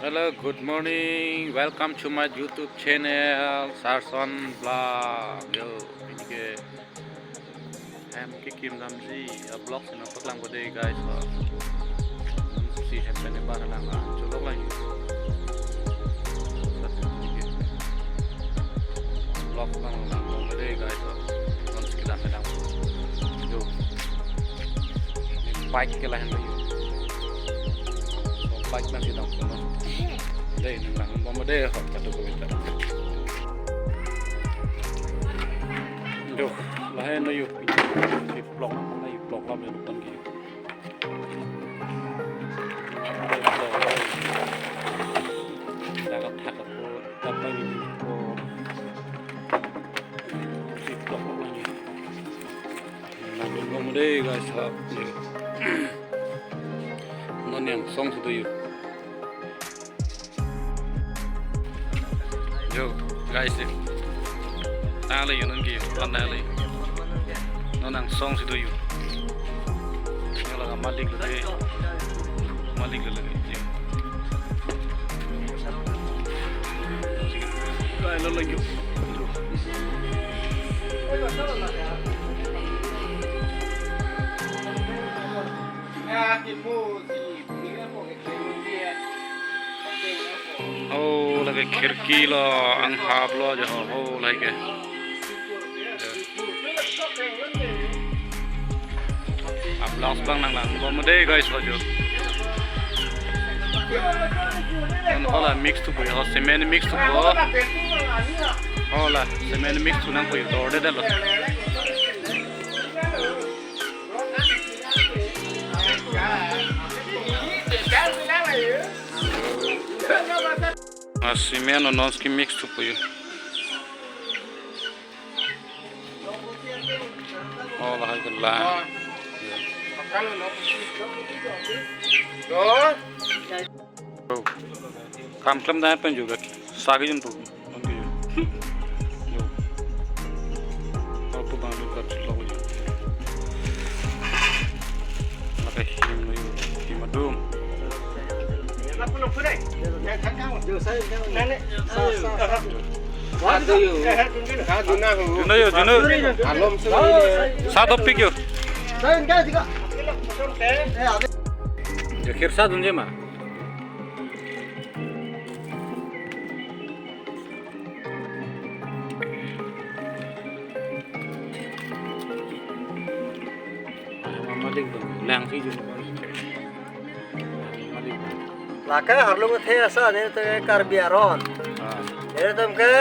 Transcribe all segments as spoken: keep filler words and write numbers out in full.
Hello, good morning. Welcome to my YouTube channel, Sarson Vlog. Yo, pini ke hem kekim damji, a vlog si nangpaklangpo dei, guys. Oh. Si hem pen ebar lang, ah, cholok lang. Sat pini ke vlog lang lang dei, guys. Oh. Non si kedam lang. Yo. Bike ke lahenlo yo. So, bike nangsi dam kono. Dei, nang lang bom dei, hot katu ko beta. Yo, lahenlo yo. Di vlog, na yo vlog lam yo kon ki. Laga thak ko, tapa ni ko. Di vlog lang yo. Nang bom dei, guys, ha. Non angsong si do yo. Yo, guys, yo. Tale yo non ke, pan tale. Non angsong si do yo. Yo laga malik lo dei. Malik lo lagi. Yo. Kai lo lagi. Oh, lake khirki lo, anghap lo, jo ho, ho, lake. A vlogs bang nang lang bom dei, guys, ho jo. An hola mix thupo, ho cement mix thupo. Hola cement mix thu nangpo yo, dor dei dei lo. Ah, cement non si mix thupo yo. Oh, lahai ke la. Oh. Kam klem dai pen juga. Sa kejun pu. Non kejun. Yo. Apo bang dun kap si lok yo. Lake him lo yo. Him adum. Sa, sa, sa. Sa do yo. Sa do na ho. Juno yo, juno. Alom su. Sa dopik yo. Gakhir sa dunji ma. Malik bang, lang si jun bang. Malik bang. Lake arlong athe asa, nelitum ke Karbi aron. Ah. Nelitum ke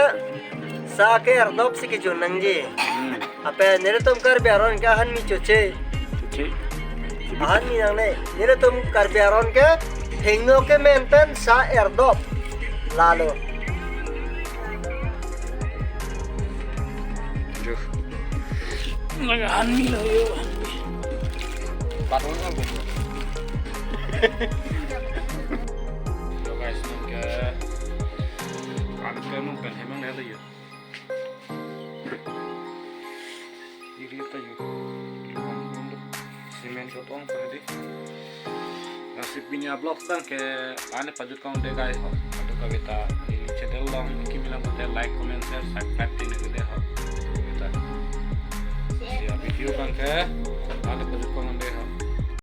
sa ke erdop si kejun nangji. Hmm. Lapen nelitum Karbi aron ke ahan mi choche. Choche. Ahan mi nangne. Nelitum Karbi aron ke hingno ke menten sa erdop. Lalo. Aduh. Nang ahan mi lo yo. Patong kan. Yo guys, nang ke. Kan ke nung pen hemang ya lo yo. Iri ta yo. Cement ko tong sa di. Lasi pini a vlogs tang ke la-an le pajut kong dei guys ho. Atu kave ta neli channel along kimi lang pute like, comment, share, subscribe pini dei ho. Atu kave ta. Lasi a video tang ke la-an le pajut kong dei ho.